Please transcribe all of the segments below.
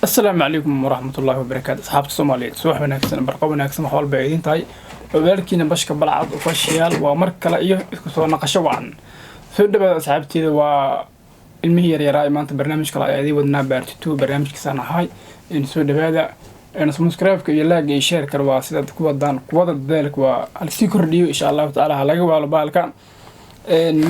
Asalaamu calaykum waraxmatullaahi wabarakaatu, asxaabta Soomaaliyeed. Subax wanaagsan, barqo wanaagsan, wax walba ay idiin tahay. Walaalkiina Bashka Balcad Official waa mar kale iyo isku soo naqasho wacan. Soo dhawaada, asxaabteeda. Waa ilmihii yaryaraa ee maanta barnaamij kale ayaa idiin wadnaa, part 2 barnaamijkiisaan ahay. Soo dhawaada. Subscribe-ka iyo like iyo share-ka waa sidaad ku wadaan kuwada dadaalka waa halsii kordhiyo, insha Allahu tacaala. Ha laga waalo bahalka.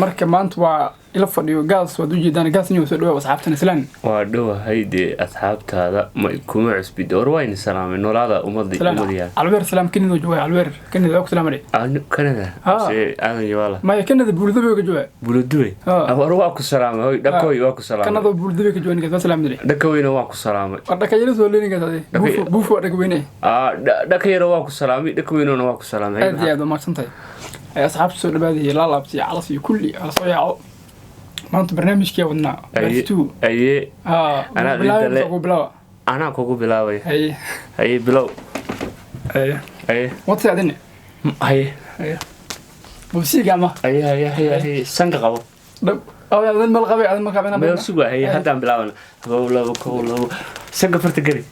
Marka maanta waa ila fadhiyo Gaas, waad ujeedaan Gaas inuu soo dhawaab asxaabtan islaan. Waa dhowahay dee, asxaabtaada ma kuma cusbid war, wayna salaamay, noolaada ummadda ummadiyaa. Alweer salaam, Kanada jooga. Alweer Kanada ku salaamay. Canada mise Aadan Yawaala? Maya, Kanada Buurdabe ka jooga. Buladubay war, waa ku salaamay hoy, dhakoy waa ku salaamay. Kanada Buurdabe ka jooga ninkaas, waa salaamay. Dhakaweyna waa ku salaamay. War dhaka yaro soo leeyahay ade, buufo buufo dhaka weyne. Dhaka yaro waa ku salaamay, dhakaweynona waa ku salaamay. Aad iyo aad waa mahadsantahay. Asxaabta soo dhawaadaya, laalaabti calas iyo kulli hala soo yaaco. Maanta barnaamijkii wadnaa part 2. Aye. Anaa bilaaba. Anaa kugu bilaabay. Haye. Haye, bilow. Haye. Haye. Wadsi adine. Haye. Haye, bubsiga ama. Haye haye haye haye, sanka qabo. Dhab adan mal qabay, adan mal qabay. Meel suga. Haye, haddaan bilaabana. Kow, labo, kow, labo, sanka farta geli.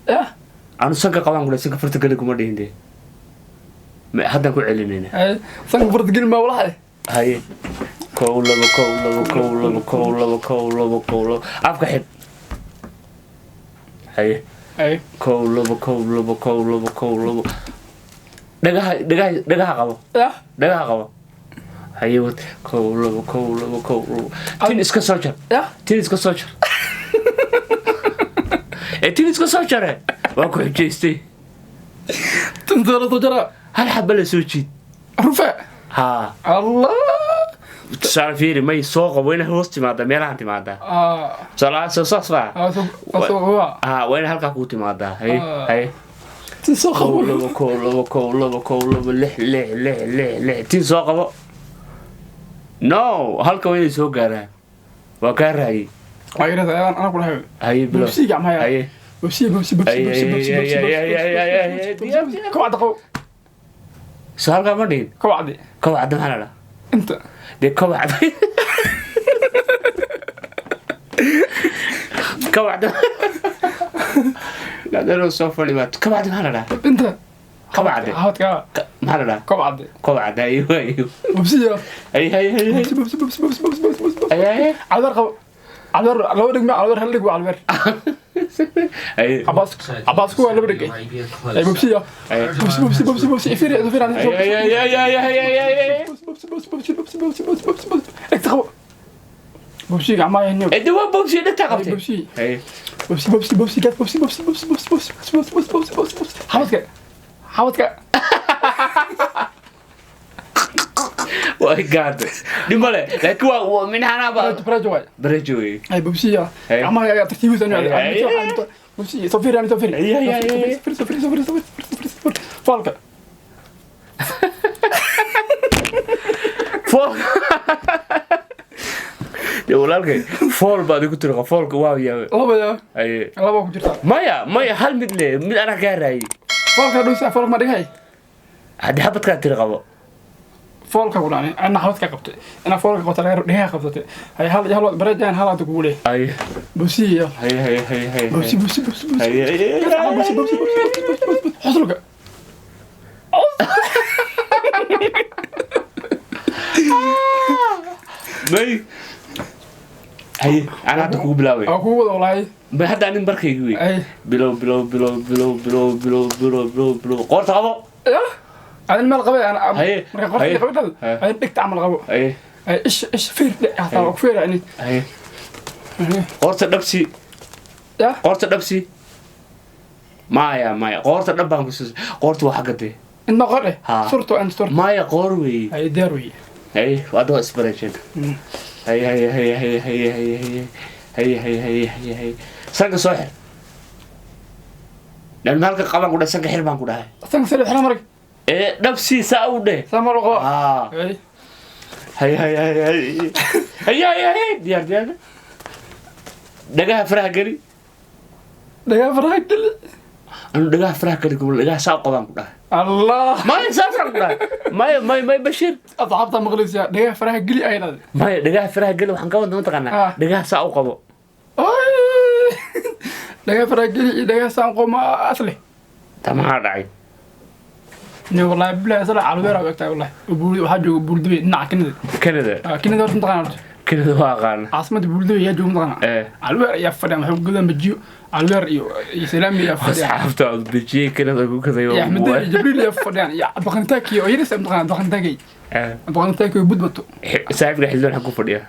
Yah. Anu sanka qabaan kule, sanka farta geli kuma dhihin dee, haddaan ku celinayna. Haye, sanka farta geli maa walaxay. Haye, kow, labo, kow, labo, kow, labo, kow, labo, kow, labo, kow, labo, afka xidh. Haye. Haye. Kow, labo, kow, labo, kow, labo, kow, labo, dhagaha, dhagaha, dhagaha qabo. Yah. Dhagaha qabo. Haye, wad. Kow, labo, kow, labo, kow, labo, tin iska soo jar. Yah. Tin iska soo jar ee, tin iska soo jare, waa ku xujaystay. Tinta la soo jaraa. Hal xaba la soo jiid. Rufa. Haa. Allah. Tusaale fiiri, may soo qabo, inay hoos timaadaa, meelahan timaadaa. Tusaale soo saas baa. Soo haa, waa inay halkaa kuu timaadaa. Haye. Haye. Tin soo kow qabo. Labo, kow, labo, kow, labo, kow, labo, lix, lix, lix, lix, lix, tin soo qabo. No, halka waa inay soo gaaraan, waa kaa raayay. Waa irada anaa ku dhahay. Haye, bilo. Bubsiga maxay? Haye. Bubsi, bubsi, bubsi, bubsi, bubsi, bubsi. Ay. Kawacda qabo. Soo halkaa ma dhihin. Kawacdi. Kobacda maxaa la dhahaa? Inta. Dee kobacda, kobacda gadano soo fadhi baad, kobacda maxaa la dhahaa? Inta. Kawacdi. Hawdka. Maxaa la dhahaa? Kawacdi. Kobacda, ayo ayo. Bubsiya. Ay ay ay. Bubsi, bubsi, bubsi, bubsi, bubsi, bubsi, bubsi. Ay ay. Calwer qabo, calwer laba dhig ma calwer, hal dhig waa calwer. Ay. Cabaas, cabaas ku waa laba dhig. Ay, bubsiya. Ay. Bubsi, bubsi, bubsi, bubsi, ifiri ifiri. Ay ay ay ay ay ay ay ay. Bubsi, bubsi, bubsi, bubsi, bubsi, bubsi, bubsi, bubsi, dhegta qabo, bubsi gacmaha niyo. Ee, waa bobsi, dhegta qabtay. Bubsi. Ay. Bubsi, bubsi, bubsi gaas, bubsi, bubsi, bubsi, bubsi, bubsi, bubsi, bubsi, bubsi, bubsi, bubsi, xabadka, xabadka. Way gaadhay, dhib male, laakiin waa minxanaba. Barajo, barajo waay. Barajo wey. Ay, bubsiya. Ay. Gacmaha ayaa tartiibisa. Ay, ay. Bubsi soo fiiri, ani soo fiiri. Ay, ay, ay, ay. Soo fiiri, soo fiiri, soo fiiri, soo fiiri, soo fiiri, foolka. Fool dee walaalkay, fool baad igu tiri, foolka waa yaabay. Laba yaa. Ay. Laba ku jirta. Maya, maya, hal mid le, mid anaa kaa raayay. Foolka dhuusa, foolka ma dhigay. Haddii xabadkaa tiri qabo. Foolka ku dhacay ana xabadka qabtay, ina foolka qabtay laga dhigaa qabsatay. Hay, hal hal barajaan, hal aad kugu leeyahay. Ay. Bubsiya. Hay hay hay hay. Bubsi, bubsi, bubsi, bubsi. Hay hay. Bubsi, bubsi, bubsi, bubsi, bubsi, xusulka. May, hay, anaa hadda kugu bilaabay. Aa, kugu wada walaahi. May, hadda anin barkaygi wey. Ay. Bilow, bilow, bilow, bilow, bilow, bilow, bilow, bilow, bilow, qoorta qabo. Ya adin meel qabay ana. Haye, marka qorta haye. qabay dhal. Haye. Adin dhigta camal qabo. Haye. Ay, ish ish, fiir hataa waa ku fiir yani. Haye, qoorta dhabsi. Ya. Qoorta dhabsi, maya, maya, qoorta dhab baan kusus, qoorta waa xagga dee. Inma qordhe. Ha. Surto an surto. Maya, qoor wey. Ay, diyaar wey. Haye, hadda waa isbarasheen. Haye haye haye haye haye haye haye haye haye haye haye haye, sanka soo xir dhan, halka qabaan ku dhahay, sanka xir baan ku dhahay. Sanka sare xira marag. Ee, dhabsi saa u dheh. Sama loo qabo. Haa. Ay. Haye haye haye haye haye haye haye, diyaar, diyaar, dhagaha faraha geli. Dhagaa faraha geli. Anu dhagaha faraha geli kuma, dhagaha saa u qabaan ku dhahay. Allah. Maya, saasaan ku dhahay, maya, maya, maya, Bashiir. Asxaabta maqlaysa, dhagaa faraha geli ay dhahday. Maya, dhagaha faraha geli waxaan ka wadna mataqaanaa? Ah. Dhagaha saa u qabo. Ay. Dhagaa faraageli iyo dhagaa saanqo ma asle. Ta maxaa dhacay? Ni wallahi bilahi asla calweer aa u egtahay wallahi. Oo waxaa jooga Buurdibey dhinaca Kanada. Canada. Ah, Kanada horta mataqaana horta? Canada waa aqaana. Caasimadda Buurdibey yaa jooga mataqaana? Ee. Calweer ayaa fadhiyaan, waxay ku gadaan bajiyo. Calweer iyo Salaami ayaa fadhiyaan. Asxaabta aad bejiyey Canada ku gaday. Iyo Axmed iyo Jibriil ayaa fadhiyaan iyo Cabdiqanitaaki oo yaris mataqaana Cabdiqanitaaki. Ee. Cabdiqanitaaki oo budbato. Saaxiibka xildhibaan xag ku fadhiya.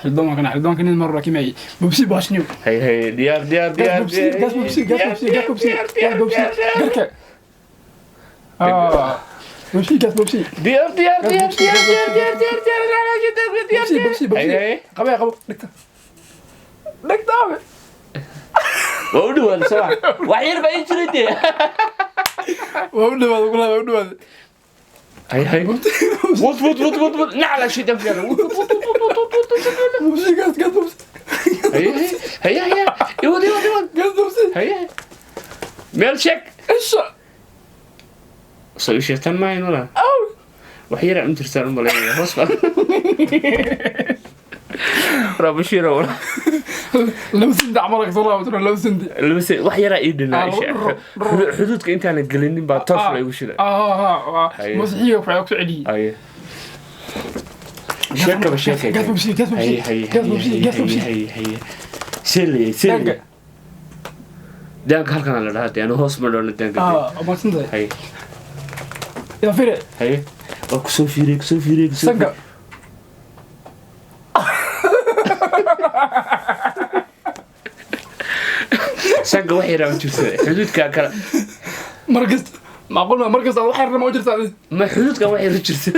Xildhoon kana xildhoon kanid mar laakiin may bubsi baashniyo. Hay hay, diyaar diyaar Gas. Diyaar. Bubsi gas, bubsi gas, bubsi gas, bubsi gas, bubsi garka ah, bubsi gas, bubsi. Diyaar diyaar diyaar diyaar diyaar diyaar diyaar diyaar diyaar. Bubsi bubsi bubsi. Hay hay. Qabay qabo, dhigta dhigta abe. Waa u dhawaada soo wax yar baa ii jiray dee. Waa u dhawaada kula, waa u dhawaada. Hay hay, wad wad wad wad wad, nacla shaytaan fiican, wad wad wad wad wad wad wad. Bubsi gas gas bubsi. Hay hay hay, iwad iwad iwad. Gas bubsi. Hay, meel sheeg. Isha. Soo ii sheegtaan maayn walaa. Aw. Wax yar aan u jirtaan u malaynaya hoos baa rabashiira walaa. 2 senti camal ka soo laabato, 2 senti. Wax yaraa ii dhinaa. Ah, Xuduudka intaana gelinin baa toosh la igu shilay. Ah. Haye. Masixiga waxaa ku celiyay. Haye, sheekaba sheekay. Gas bubsi gas bubsi haye haye. Gas bubsi gas bubsi. Haye haye, seley seley. Daanka. Daanka halkan la dhahaa dee, anu hoos ma dhona daanka dee. Ah, maadsantahay. Haye. Yaa fire. Haye, waa kusoo fiiriyey, kusoo fiiriyey, kusoo. Sanka. Sanka wax yaraa u jirta xuduudka kale. Markasta macquul ma markasta wax yar ma u jirtaa? Ma xuduudka wax yar u jirta.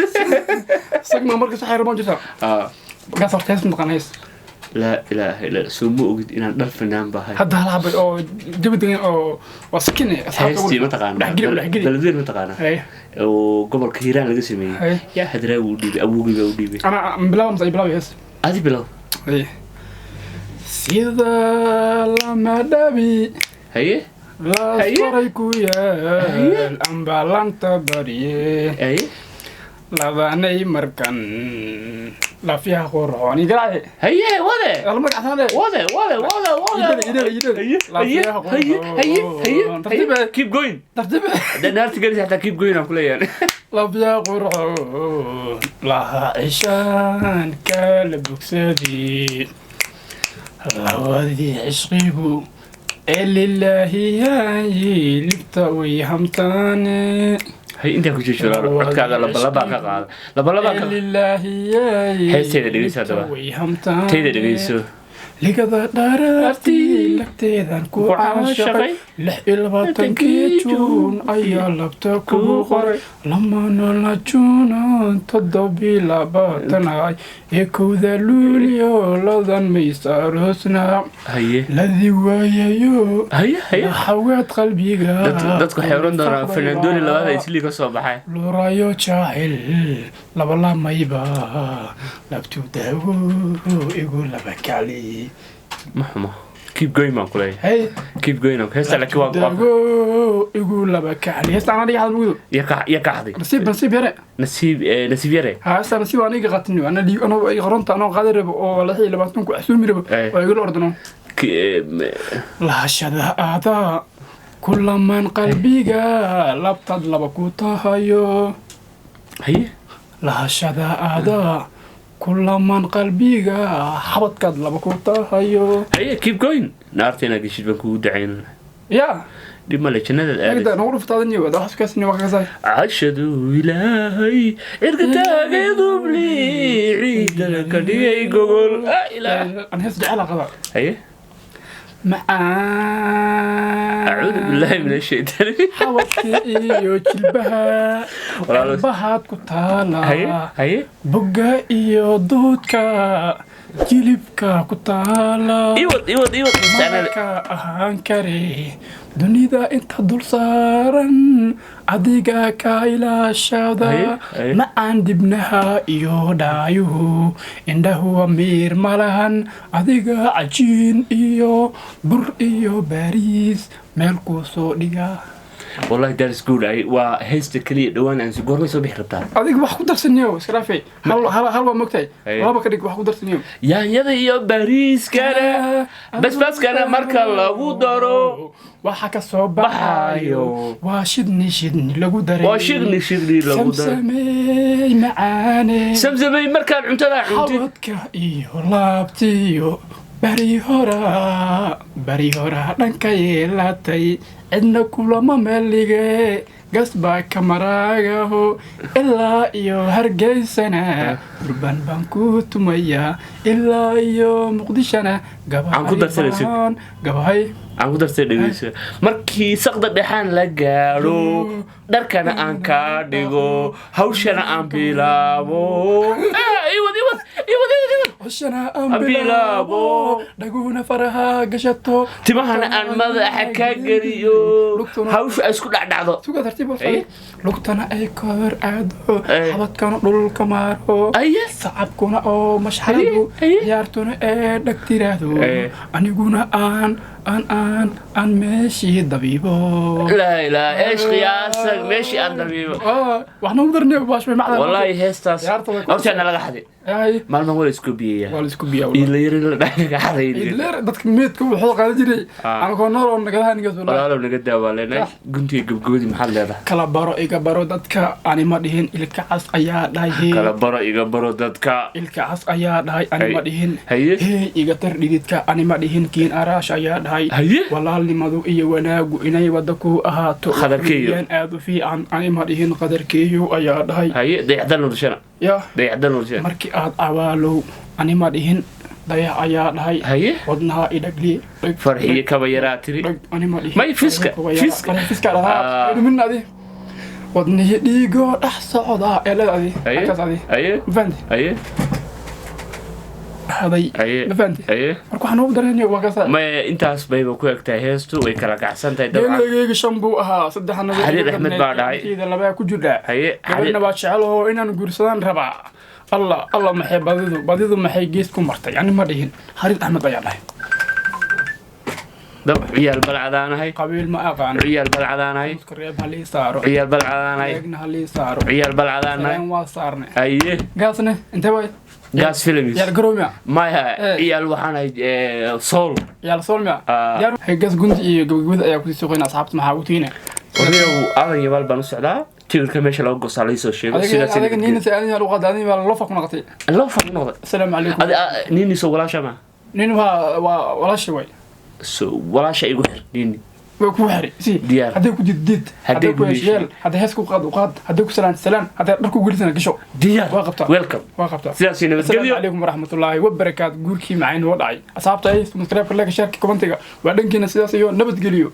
Sag ma markasta wax yar ma u jirtaa? Ah. Gaas horta hees mataqaan hees? Laa ilaaha illa, soo ma ogid inaan dhal fanaan bahay? Hadda hal xabad oo jabi degan oo waa sakine asxaabta. Heestii ma taqaana? Dhexgeli dhexgeli. Beledweyne ma taqaana? Haye. Oo gobolka Hiiraan laga sameeyey. Haye. Yaa Hadraawi u dhiibay, awowgii baa u dhiibay. Ana bilaaba mise ay bilaabay hees? Adi bilow. Haye. Sida lama dhabi haye laas Haye. qoray ku yaal ambalanta barye haye labanay markan laafyaha qurxoon igaraace. Haye, wade. Lama magacsanade. Wade wade wade wade. Idale, idale, idale. Haye haye haye haye haye. Tartiib. Haye, keep going. Tartiib. Haddaad naarta gelis xataa keep going aan kuleeyahay. Laafyaha qurxoon laha cishaan kala bogsadii labadii cishqigu ee lilaahiyayi libta way hamtaane. Hay, intaa ku jooji walaalo, codkaaga labalabaa ka qaada, labalabaa ka. Lilaahiyayi. Heesteeda dhegeyso haddaba. Way hamtaane. Tayda dhegeyso. Ligada dharaartii lagteedan ku Ku caashaqay. caashaqay. 26-kii Juun ayaa labta kugu qoray lama noolna Juuno 27 ay ee 1-da Luulyo ladan maysa aroosna. Haye. Ladi waayayo. Haye haye. Xawaad qalbiga. Dadku waxay oran doonaan fanaandooni labaad ay islii ka soo baxay. Lurayo jacayl labalamayba labtu daawo igu laba kali. Ma xumo, keep going baan kuleeyahay. Hey. Keep going on heesta, laakiin waa Daawo igu laba kali heesta anaa dhiga hadal mugudo. Ya kaxday. Nasiib nasiib yare. Nasiib nasiib yare. Ha, heesta nasiib aniga qatini ana dhiig anoo ay qoronta anoo qaadi rabo oo 26 ku xasuumi rabo. Eh. Oo igala ordano. Lahashada aadaa kulamaan qalbiga labtaad laba ku tahayo. Haye. Lahashada aadaa kulamaan qalbiga xabadkaad laba ku tahayo. Haye, keep going, naarta inaad geshid baan kugu dacaynana. Ya. Dhib male, jannadaad agda aadaysa. Nagu dhuftaadan iyo wada waxaas waa kasaay. Cashadu ilaahay cirka taagay dubli ciidana ka dhigay gogol. Ah, ilaah. Aan hees jecel qaba. Haye. Macaan. Acuudu billahi min ashaytaan. Xabadka iyo jilbaha Walaalo- bahaad ku taala. Haye haye. Bogga iyo duudka jilibka ku taala. Iwad iwad iwad. Marka ahaan kare dunida inta dul saaran adiga ka ilaashada. Haye, haye. Macaan dibnaha iyo dhaayuhu indhahu amiir malahan adiga cajiin iyo bur iyo bariis meel kuu soo dhiga. Wallahi, that is good. Ay, waa heesta keliya dhawaan aan goormay soo bixi rabtaa. Adiga wax ku darsaniyo, iska dhaafay. Hal hal hal waa mogtahay. Haye. Laba ka dhig, wax ku darsaniyo. Yaanyada iyo bariiskana, basbaaskana marka lagu daro, waxa ka soo baxayo baxayo. Waa shidni shidni lagu daray. Waa shidni shidni lagu daray. Samsamey macaane. Samsamey, markaad cuntada cuntid. Xabadka iyo laabtiyo bari hora, bari hora dhanka yeelatay, cidna kulama meelige, gasbaa kamaraagaho ilaa iyo Hargeysana durban baan ku tumayaa, ilaa iyo Muqdishona. Aan ku darsanay sig. Gabahay gabahay. Aan ku dartay, dhegeyso. Markii saqda dhexaan la gaadho, dharkana aan kaa dhigo, hawshana aan bilaabo. Iwad, iwad, iwad, iwad, iwad. Hoshana aan aan bilaabo, bilaabo. Dhaguna faraha gashato, timahana aan madaxa ka geliyo, lugtuna hawsha ay isku dhacdhacdo. Suga, tartiib. Aye. Lugtana ay kor aado, Aye. xabadkana dhulka maaro, Aye. sacabkuna oo mashxaradu, Aye, aye. ciyaartuna ee dhag tiraahdo, Aye. aniguna aan meeshii dabiibo. Laa ilaa eesh qiyaasan meeshii aan dabiibo. Wax nagu darniyo baash macdan. Wallaahi heestaas Ciyaarta way ku horta na laga xaday. Ay. Maalmahan waa la isku biyeeyaa. Waa la isku biyaa. Iidla yari la dhahay xaday. Idleer dadka meedka wuxuu qaadan jiray anagoo nool oo nagadaha nigaas wallahi. Walaalow, naga daawaaleenay guntiga gabgabadii. Maxaad leedahay? Kala baro iga baro dadka ani ma dhihin, ilka cas ayaa dhahay. Kala baro iga baro dadka. Ilka cas ayaa dhahay, ani ma dhihin. Haye. Hey, iga tar dhididka ani ma dhihin, kiin araash ayaa dhahay. Haye. Walaalnimadu iyo wanaagu inay wada ku ahaato. Qadarkeeyo. Weeyaan aad u fiican ani ma dhihin, qadarkeeyo ayaa dhahay. Haye, dayaxdan nurshana. Ya. Dayaxdan nurshana. Markii aad awaalow ani ma dhihin, dayax ayaa dhahay. Haye. Wadnaha idhagli dhag. Farxiyo kaba yaraa tiri. Dhag ani ma dhihin. May fiska, fiska. Fiska dhahaa dhumin adi wadnihii dhiigoo dhex socda eelada adi. Haye. Halkaas adi. Haye. Ma fahanti? Haye. Haday. Haye. Ma fahanti? Haye. Marka waxaan ugu dareenaya waa kaasa. Maya, intaas bayba ku egtahay heestu, way kala kacsan tahay dabcan. Geeligayga shan buu ahaa, saddexna Xariir Axmed baa dhahay. Labaa ku jirdhaa. Haye. Gabadhna waa jecel oo inaan guursadaan rabaa. Alla alla, maxay badidu badidu maxay gees ku martay ani ma dhihin, Xariir Axmed ayaa dhahay. Dab ciyaal balcadaanahay. Qabiil ma aqaan. Ciyaal balcadaanahay. Reeb halii saaro. Ciyaal balcadaanahay. Eegna halii saaro. Ciyaal balcadaanahay. Sareen waa saarnay. Haye. Gaasne intee waay? Gaas films. Ciyaal garoomiya. Maya, ciyaal waxaan ahay sool. Ciyaal sool miya? Ah. Diyaar gas gunti iyo gabagabada ayaa kusii suqayna. Asxaabta maxaa ugu tiina? Odayow, aadan yabaal baan u socdaa, tigirka meesha laga goostaa laysoo sheego. Sidaas. Adiga niina si adiga lagu qaada, adiga baa loo faq noqotay. Loo faq noqday. Assalaamu calaykum. Adi nini soo walaasha ma? Nin waa walaasha way. So walaasha igu xir nini. Way ku xiri si. Diyaar. Hadday ku diid, Hadday hadday ku ku hesheel, hadday hees ku qaad u qaad, hadday ku salaan salaan, hadday dhar ku gelisana gasho. Diyaar. Waa qabtaa. Welcome. Waa qabtaa. Sidaas iyo asalaamu nabadgelyo. Calaykum waraxmatullaahi wabarakaatu. Guurkii macaan noo dhacay. Asxaabta ay subscribe, like, share, commentiga waa dhankiina. Sidaas iyo nabadgelyo.